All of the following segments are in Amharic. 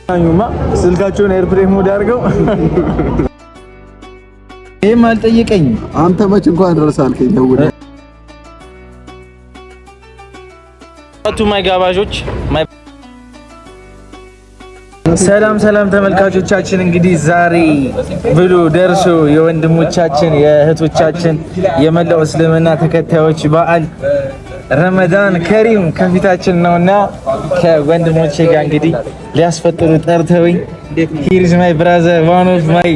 ማ ስልካቸውን airplane mode አድርገው ይሄም አልጠየቀኝም። አንተ መች እንኳን ደረሰ አልከኝ። ደውለህ To my ጋባዦች፣ ሰላም ሰላም ተመልካቾቻችን፣ እንግዲህ ዛሬ ብሎ ደርሶ የወንድሞቻችን የእህቶቻችን የመላው እስልምና ተከታዮች በዓል ረመዳን ከሪም ከፊታችን ነውና ከወንድሞቼ ጋር እንግዲህ ሊያስፈጥሩ ጠርተውኝ፣ here is my brother, one of my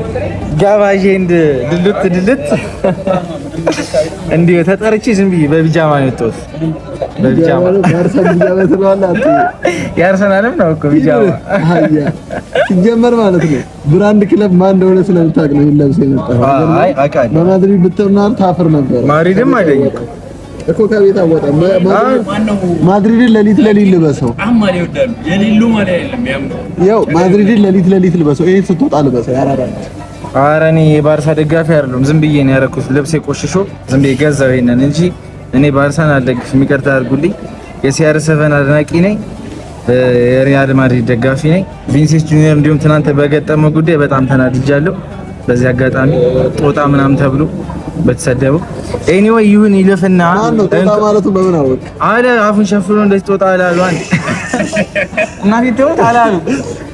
ጋባዥ and ድልት ድልት እንዲሁ ተጠርቼ ዝም ብዬ በቢጃማ ነው የወጣሁት። በቢጃማ። የአርሰናልም ነው እኮ ቢጃማ። ሲጀመር ማለት ነው brand ክለብ ማን እንደሆነ ስለምታውቅ ነው ይሄን ለብሰህ የመጣኸው። አይ አውቃለሁ። በማድሪድ ብትሆን ታፍር ነበር። ማድሪድም አይደለም። እኮ ከቤት አወጣም። ማድሪድን ሌሊት ሌሊት ልበሰው። ያው ማድሪድን ሌሊት ሌሊት ልበሰው። ይሄን ስትወጣ ልበሰው። ያራዳል። ኧረ እኔ የባርሳ ደጋፊ አይደለሁም። ዝም ብዬ ነው ያደረኩት። ልብሴ ቆሽሾ ዝም ብዬ ገዛው ይሄንን እንጂ እኔ ባርሳን አልደግፍም። ይቅርታ አድርጉልኝ። የ CR7 አድናቂ ነኝ። የሪያል ማድሪድ ደጋፊ ነኝ። ቪኒሲየስ ጁኒየር እንዲሁም ትናንት በገጠመው ጉዳይ በጣም ተናድጃለሁ። በዚህ አጋጣሚ ጦጣ ምናምን ተብሎ በተሰደበው፣ anyway ይሁን ይለፍና። ማነው ጦጣ ማለቱ በምን አወቅ? አለ አፉን ሸፍኖ እንደዚህ ጦጣ አላሉ። አንድ እናቴ ተውት አላሉ።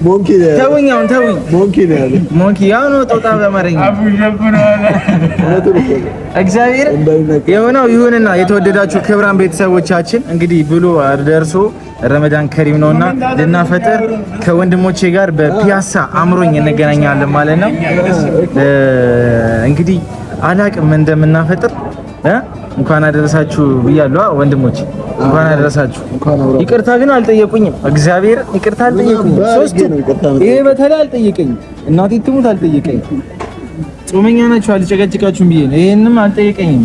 Monkey ነው። ተውኝ፣ አሁን ተውኝ። Monkey ነው ያለ። Monkey ያው ነው ጦጣ በአማርኛ። እውነቱን እኮ ነው። እግዚአብሔር የሆነው ይሁንና የተወደዳችሁ ክብራን ቤተሰቦቻችን፣ እንግዲህ ብሎ ደርሶ ረመዳን ከሪም ነውና ልናፈጥር ከወንድሞቼ ጋር በፒያሳ አምሮኝ እንገናኛለን ማለት ነው። እንግዲህ አላቅም እንደምናፈጥር። እንኳን አደረሳችሁ ብያለሁ ወንድሞች፣ እንኳን አደረሳችሁ። ይቅርታ ግን አልጠየቁኝም። እግዚአብሔር ይቅርታ አልጠየቁኝም። ሶስቱ ይሄ በተለይ አልጠየቀኝም። እናቴ ትሙት አልጠየቀኝም። ጾመኛ ናችሁ አልጨቀጭቃችሁም ብዬ ነው። ይሄንም አልጠየቀኝም።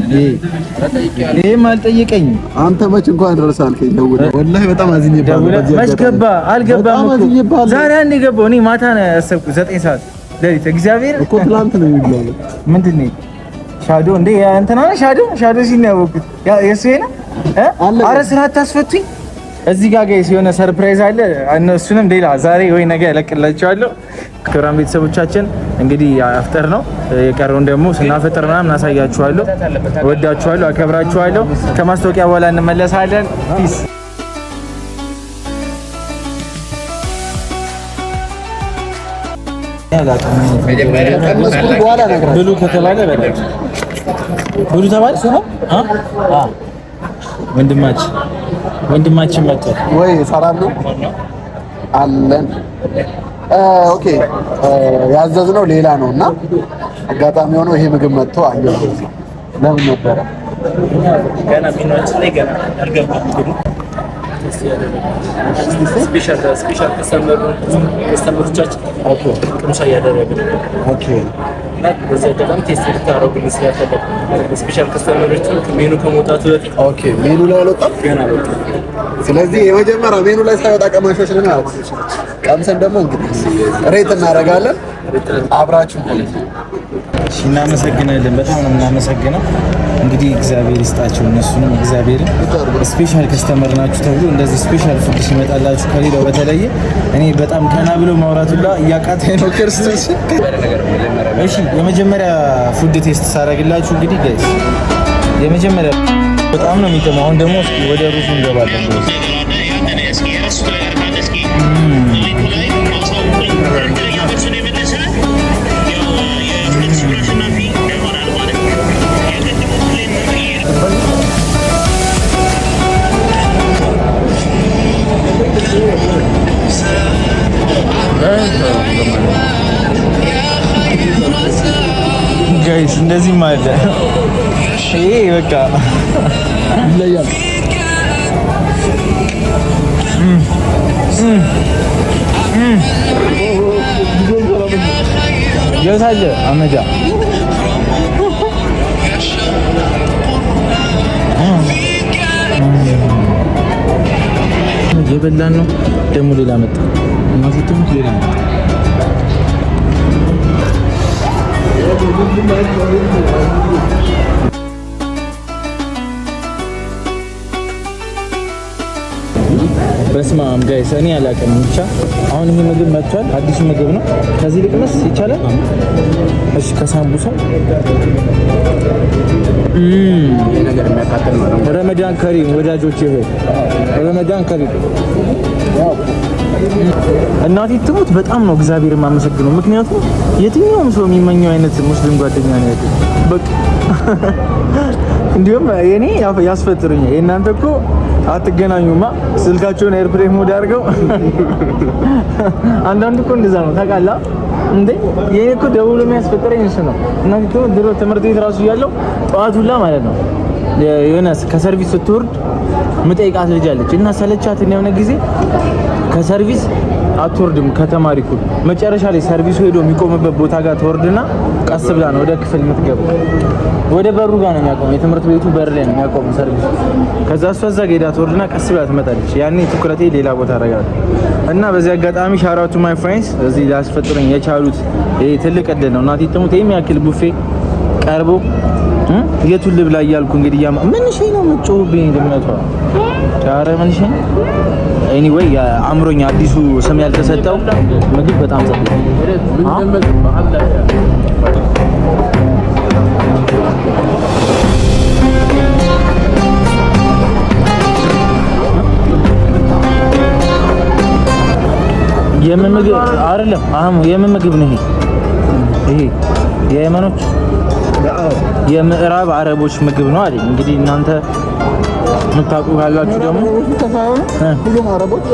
ይሄም አልጠየቀኝም። አንተ መች እንኳን ደረሰ አልከኝ። ደውለህ ወላሂ በጣም አዝኜብሃለሁ። መች ገባ? አልገባም እኮ ዛሬ አንድ የገባው እኔ ማታ ነው ያሰብኩት፣ 9 ሰዓት ሌሊት። እግዚአብሔር እኮ ትላንት ነው የሚባለው። ምንድን ነው shadow እንዴ? እንትና ነው shadow፣ shadow ሲል ነው ያወቅሁት። ያ የሱ ነው። ኧረ ስራ አታስፈቱኝ። እዚህ ጋር guys የሆነ surprise አለ። እነሱንም ሌላ ዛሬ ወይ ነገ እለቅላቸዋለሁ። ክብራን ቤተሰቦቻችን፣ እንግዲህ አፍጠር ነው የቀረውን ደግሞ ስናፈጥር ምናምን እናሳያችኋለሁ። እወዳችኋለሁ፣ አከብራችኋለሁ። ከማስታወቂያ በኋላ እንመለሳለን። Peace። ብሉ ከተባለ ብሉ ተባለ። ወንድማችን ወንድማችን መጥቷል። ወይ ሰላም ነው አለን። Okay፣ ያዘዝነው ሌላ ነው እና አጋጣሚ ሆኖ ይሄ ምግብ መጥቶ አየሁ። ለምን ነበረ? ገና ሜኗችን ላይ ገና አልገባም። Special special customer ኦቻችን ቅምሻ እያደረግን እና በዚህ አጋጣሚ taste እንድታደርጉልን ስለፈለግን special customer ኦች ሜኑ ከመውጣቱ በፊት። Okay፣ menu ላይ አልወጣም። ገና አልወጣም። ስለዚህ የመጀመሪያ ሜኑ ላይ ሳይወጣ ቀማሾች ነን ማለት ነው። ቀምሰን ደግሞ እንግዲህ rate እናደርጋለን። አብራችሁ ቆዩ። እሺ፣ እናመሰግናለን። በጣም ነው የምናመሰግነው። እንግዲህ እግዚአብሔር ይስጣቸው እነሱንም እግዚአብሔር special customer ናችሁ ተብሎ እንደዚህ special food ሲመጣላችሁ ከሌላው በተለየ እኔ በጣም ቀና ብሎ ማውራት ሁላ እያቃተኝ ነው። ክርስቶስ። እሺ፣ የመጀመሪያ food taste ሳደርግላችሁ እንግዲህ guys የመጀመሪያ በጣም ነው የሚጥመው። አሁን ደግሞ እስኪ ወደ ሩዙ እንገባለን። Guys፣ guys እንደዚህም አለ። ይሄ በቃ ይለያል። የት አለ አመጃ? እየበላን ነው። ደግሞ ሌላ መጣ። እናቴ ትሙት ሌላ መጣ። በስመ አብ guys፣ እኔ አላውቅም። ብቻ አሁን ይሄ ምግብ መጥቷል። አዲሱ ምግብ ነው። ከዚህ ልቅመስ ይቻላል? እሺ፣ ከሳምቡሳ። ረመዳን ከሪም ወዳጆቼ ሆይ፣ ረመዳን ከሪም። እናቴ ትሙት በጣም ነው እግዚአብሔር የማመሰግነው። ምክንያቱም የትኛውም ሰው የሚመኘው አይነት ሙስሊም ጓደኛ ነው ያለኝ። በቃ እንዲሁም የኔ ያስፈጥሩኛል። የእናንተ እኮ አትገናኙማ። ስልካቸውን airplane mode አድርገው። አንዳንዱ እኮ እንደዛ ነው ታውቃለህ እንዴ? የኔ እኮ ደውሎ የሚያስፈጥረኝ እሱ ነው። እናቴ ትሙት ድሮ ትምህርት ቤት ራሱ እያለሁ ጠዋት ሁላ ማለት ነው የሆነ ከሰርቪስ ስትወርድ ምጠይቃት ልጅ አለች እና ሰለቻት። የሆነ ጊዜ ከሰርቪስ አትወርድም ከተማሪ እኩል መጨረሻ ላይ ሰርቪሱ ሄዶ የሚቆምበት ቦታ ጋር ትወርድና ቀስ ብላ ነው ወደ ክፍል የምትገባው። ወደ በሩ ጋር ነው የሚያቆመው፣ የትምህርት ቤቱ በር ላይ ነው የሚያቆመው ሰርቪሱ። ከዛ እሷ እዛ ጋ ሄዳ ትወርድና ቀስ ብላ ትመጣለች። ያኔ ትኩረቴ ሌላ ቦታ አደርጋለሁ። እና በዚህ አጋጣሚ shout out to my friends፣ እዚህ ሊያስፈጥሩኝ የቻሉት ይሄ ትልቅ እድል ነው። እናቴ ትሙት ይሄን ያክል ቡፌ ቀርቦ የቱን ልብላ እያልኩ እንግዲህ ያማ ምን ሺ ነው የምትጮህብኝ ድመቷ? ኧረ ምን ሺ። Anyway አእምሮኝ አዲሱ ስም ያልተሰጠው ምግብ በጣም ጸጥ። የምን ምግብ አይደለም አህሙ፣ የምን ምግብ ነው ይሄ? ይሄ የየመኖች የምዕራብ አረቦች ምግብ ነው አለኝ። እንግዲህ እናንተ የምታውቁ ካላችሁ ደግሞ ሁሉም አረቦች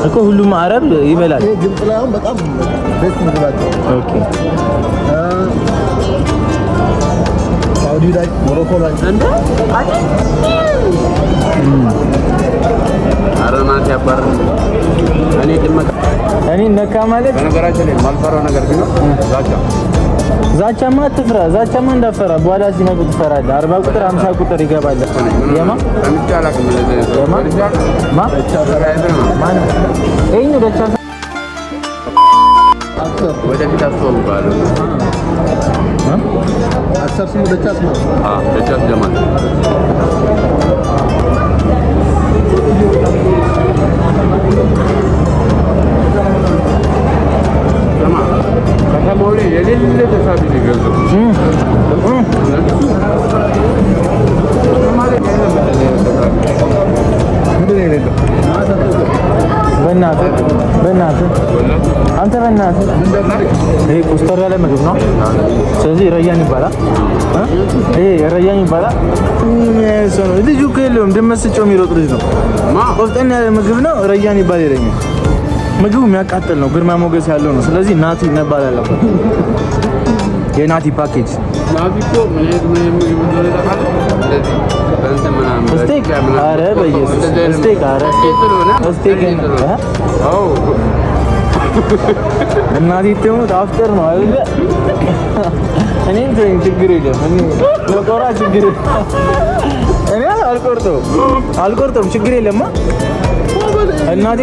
እኮ ሁሉም አረብ ይበላል። ይሄ ግብጽ ላይ አሁን በጣም best ምግባቸው። Okay። ሳውዲ ላይ፣ ሞሮኮ ላይ። ኧረ ናት ያባርር። እኔ ድመት እኔ ነካ ማለት በነገራችን ላይ የማልፈራው ነገር ቢኖር ዛቻ። ዛቻማ አትፍራ፣ ዛቻማ እንዳፈራ በኋላ ሲመጡ ትፈራለህ። 40 ቁጥር 50 ቁጥር ይገባል። የማ ሰምቼ አላውቅም። እንደዚህ አይነት የማ ማ ማን ይኸኛው ደቻ ወደፊት አስተዋውቃለሁ። Actor ስሙ ደቻስ ነው። አዎ፣ ደቻስ ጀማል። ስማ፣ ከተማው ላይ የሌለ ተሳቢ ነው የገዙት። ከተማ ላይ የለም እንደዚህ አይነት ተሳቢ። ምንድን ነው የሌለው? በእናትህ በእናትህ አንተ በእናትህ ይሄ ኮስተር ያለ ምግብ ነው። ስለዚህ ረያን ይባላል። ይሄ ረያን ይባላል። ሰው ነው ልጁ እኮ የለውም፣ ድመት ስጨው የሚሮጥ ልጅ ነው። ቆፍጠን ያለ ምግብ ነው። ረያን ይባል ይለኛል። ምግቡ የሚያቃጥል ነው፣ ግርማ ሞገስ ያለው ነው። ስለዚህ ናቲ መባል አለበት። የናቲ ፓኬጅ። ናቲ እኮ ምን አይነት ምን አይነት ምግብ እንደሆነ ታውቃለህ? እንደዚህ በእንትን ምናምን Steak። በስጋ ምናምን። ኧረ በኢየሱስ። እንደዚህ አይነት Steak፣ ኧረ steak ስለሆነ Steak። ስለሆነ። እ? አዎ። እናቴ ትሙት አፍጥር ነው አይደለ? እኔን ተወኝ፣ ችግር የለም። እኔ ለቆራ ችግር የለም። እኔ አልቆርጠውም አልቆርጠውም፣ ችግር የለማ። እናቴ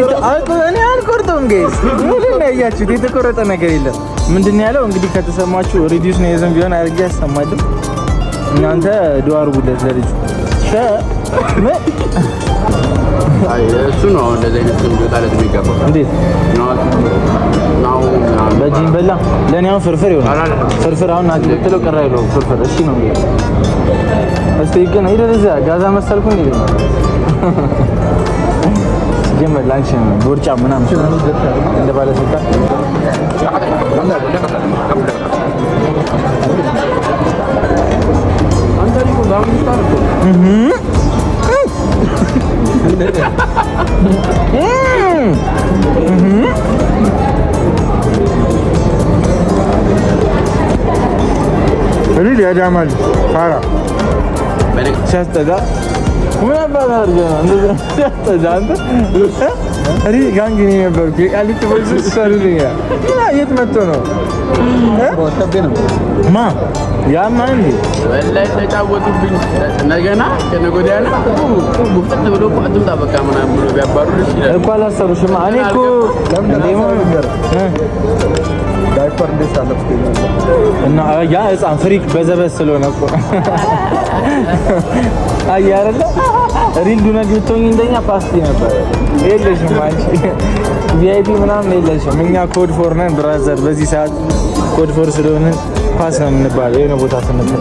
እኔ አልቆርጠውም። Guys፣ ምንድን ነው ያያችሁት? የተቆረጠ ነገር የለም። ምንድን ነው ያለው? እንግዲህ ከተሰማችሁ reduce ነው የዝም ቢሆን አድርጌ አሰማችሁ። እናንተ ዱአ አድርጉለት ለልጁ። ምን? አይ እሱ ነው አሁን እንደዚህ አይነት ስም ሊወጣለት የሚገባው። እንዴት? ናቲ ናሁ ምናምን። በጂም በላ። ለእኔ አሁን ፍርፍር ይሆናል። አላለም። ፍርፍር አሁን ናቲ ብትለው ቅር አይለውም። ፍርፍር እሺ ነው የሚለው። እስቲ ግን ሂድ ወደዚያ ጋዛ መሰልኩኝ ይለኛል። ሲጀመር ላንቺ ነው ቦርጫ ምናምን እንደ ባለስልጣን። አንተ እኮ በአምስት እኮ Real የአዳማ ልጅ ፋራ ሲያስጠላ ምን አባት አድርገህ ነው እንደዛ ሲያስጠላ? አንተ real gang እኔ ነበርኩ። የቃሊቲ ፖሊሶች ይሰሩልኛል። የት መጥቶ ነው? ማ ያማ እንዴ? ወላሂ ተጫወቱብኝ። ነገና ከነገ ወዲያ ነው ጉፍጥጥ ብሎ እኮ አትምጣ በቃ ምናምን ብሎ ቢያባርሩ ይችላል። እኮ አላሰሩሽማ። እኔ እኮ ለምን እንዴ ዳይፐር ዳይፐር እንዴት አለፍኩ? እና ያ ህፃን freak በዘበዝ ስለሆነ እኮ አየህ አይደለ? Real ዱነግ ብትሆኝ እንደኛ ፓስቲ ነበር። የለሽም አንቺ፣ VIP ምናምን የለሽም። እኛ code 4 ነን brother። በዚህ ሰዓት code 4 ስለሆንን pass ነው የምንባለው የሆነ ቦታ ስንል፣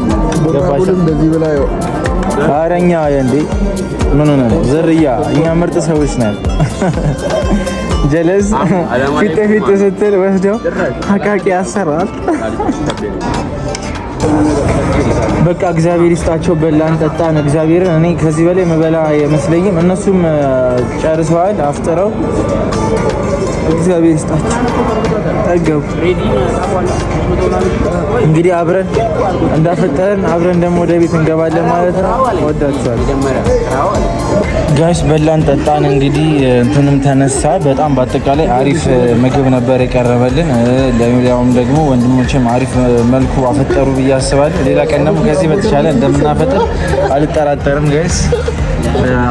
ገባሽ? እንደዚህ ብላ ኧረ እኛ እንዴ ምን ሆነ ነው ዝርያ፣ እኛ ምርጥ ሰዎች ነን። ጀለስ ፊት ፊት ስትል ወስደው አቃቂ ያሰራል። በቃ እግዚአብሔር ይስጣቸው። በላን ጠጣን። እግዚአብሔርን እኔ ከዚህ በላይ መበላ አይመስለኝም። እነሱም ጨርሰዋል አፍጥረው። እግዚአብሔር ይስጣቸው። ጠገቡ። እንግዲህ አብረን እንዳፈጠርን አብረን ደግሞ ወደ ቤት እንገባለን ማለት ነው። ወዳችኋል guys። በላን ጠጣን። እንግዲህ እንትንም ተነሳ። በጣም በአጠቃላይ አሪፍ ምግብ ነበር የቀረበልን። ለሌላውም ደግሞ ወንድሞችም አሪፍ መልኩ አፈጠሩ ብዬ አስባለሁ። ሌላ ቀን ደግሞ ከዚህ በተሻለ እንደምናፈጥር አልጠራጠርም guys።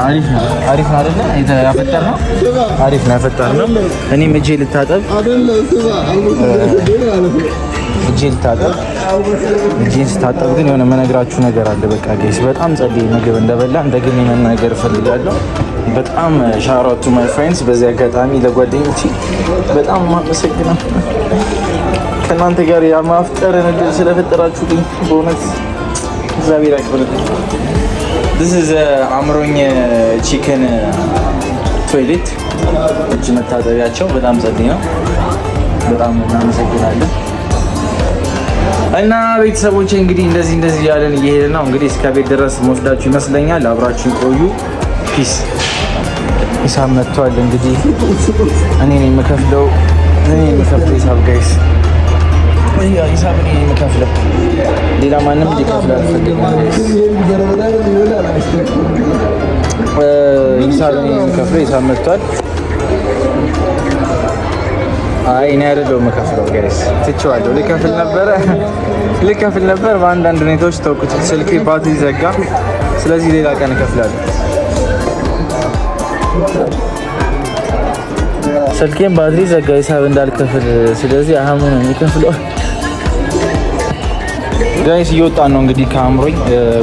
አሪፍ ነው፣ አሪፍ ነው አይደለ? ያፈጠር ነው፣ አሪፍ ነው ያፈጠር ነው። እኔም እጄ ልታጠብ፣ እጄ ልታጠብ። እጄን ስታጠብ ግን የሆነ መነግራችሁ ነገር አለ። በቃ guys፣ በጣም ጸዴ ምግብ እንደበላ እንደግን መናገር እፈልጋለሁ። በጣም shout out to my friends። በዚህ አጋጣሚ ለጓደኞቼ በጣም ማመሰግነው፣ ከእናንተ ጋር የማፍጠርን እድል ስለፈጠራችሁልኝ በእውነት እግዚአብሔር ያክብርልኝ። This is አምሮኝ chicken toilet፣ እጅ መታጠቢያቸው በጣም ጸዴ ነው። በጣም እናመሰግናለን። እና ቤተሰቦቼ እንግዲህ እንደዚህ እንደዚህ እያለን እየሄድን ነው። እንግዲህ እስከ ቤት ድረስ መወስዳችሁ ይመስለኛል። አብራችሁን ቆዩ። Peace። ሂሳብ መጥቷል። እንግዲህ እኔ ነኝ የምከፍለው፣ እኔ ነኝ የምከፍለው ሂሳብ guys፣ ሂሳብ እኔ ነኝ የምከፍለው። ሌላ ማንም ሊከፍል አልፈልግም guys። ሂሳብ እኔ ነኝ የምከፍለው። ሂሳብ መጥቷል። አይ እኔ አይደለሁም የምከፍለው guys፣ ትቼዋለሁ። ልከፍል ነበረ፣ ልከፍል ነበር። በአንዳንድ ሁኔታዎች ተውኩት። ስልኬ ባትሪ ዘጋ። ስለዚህ ሌላ ቀን እከፍላለሁ። ስልኬን ባትሪ ዘጋ ሂሳብ እንዳልከፍል። ስለዚህ አህሙ ነው የሚከፍለው። Guys፣ እየወጣን ነው እንግዲህ ከአምሮኝ።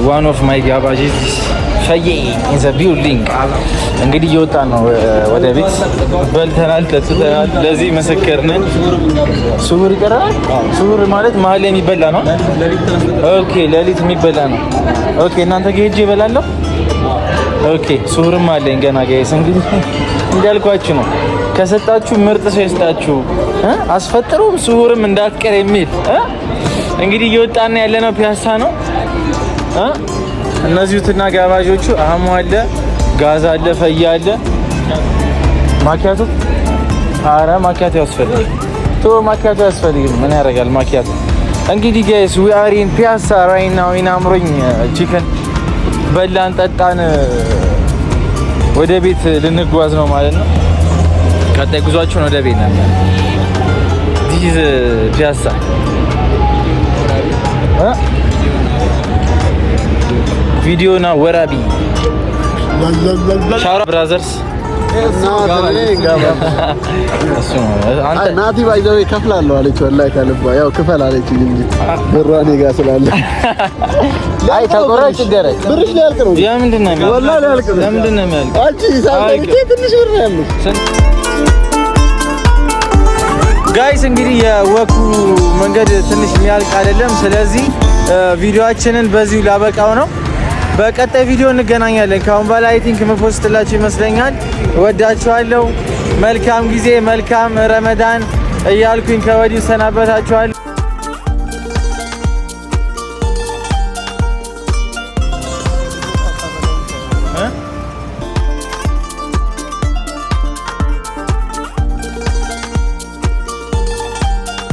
One of my ጋባዥ ፈዬ in the building። እንግዲህ እየወጣን ነው ወደ ቤት። በልተናል፣ ጠጥተናል። ለዚህ ምስክር ነን። ሱሁር ይቀራል። ሱሁር ማለት መሀል ላይ የሚበላ ነው። Okay፣ ሌሊት የሚበላ ነው። Okay፣ እናንተ ጋር ሄጄ እበላለሁ። Okay፣ ሱሁርም አለኝ ገና guys። እንግዲህ እንዳልኳችሁ ነው። ከሰጣችሁ ምርጥ ሰው ይስጣችሁ። አስፈጥሩም ሱሁርም እንዳትቀር የሚል። እንግዲህ እየወጣን ያለነው ፒያሳ ነው። እነዚሁትና ጋባዦቹ አህሙ አለ፣ ጋዝ አለ፣ ፈያ አለ። ማኪያቶ፣ አረ ማኪያቶ ያስፈልግ ቶ ማኪያቶ ያስፈልግም። ምን ያደርጋል ማኪያቶ። እንግዲህ guys፣ we are in ፒያሳ right now in አምሮኝ chicken። በላን ጠጣን፣ ወደ ቤት ልንጓዝ ነው ማለት ነው። ቀጣይ ጉዟችን ወደ ቤት ነበር። This ፒያሳ ቪዲዮና ወራቢ shout out brothers። ናቲ by the way ከፍላለሁ አለች። ወላሂ ከልቧ ያው ክፈል አለችኝ እንጂ ብሯ እኔ ጋር ስላለ። አይ ተቆራጭ ይደረግ። ብርሽ ሊያልቅ ነው። ለምንድን ነው የሚያልቅ? ወላሂ ሊያልቅ ነው። ለምንድን ነው የሚያልቅ? አንቺ ሂሳብ ትንሽ ብር ነው ያለሽ። Guys፣ እንግዲህ የ walk ኡ መንገድ ትንሽ የሚያልቅ አይደለም። ስለዚህ ቪዲዮአችንን በዚሁ ላበቃው ነው። በቀጣይ ቪዲዮ እንገናኛለን። ከአሁን በኋላ I think የም post ላችሁ ይመስለኛል። ወዳችኋለሁ። መልካም ጊዜ፣ መልካም ረመዳን እያልኩኝ ከወዲሁ ሰናበታችኋለሁ።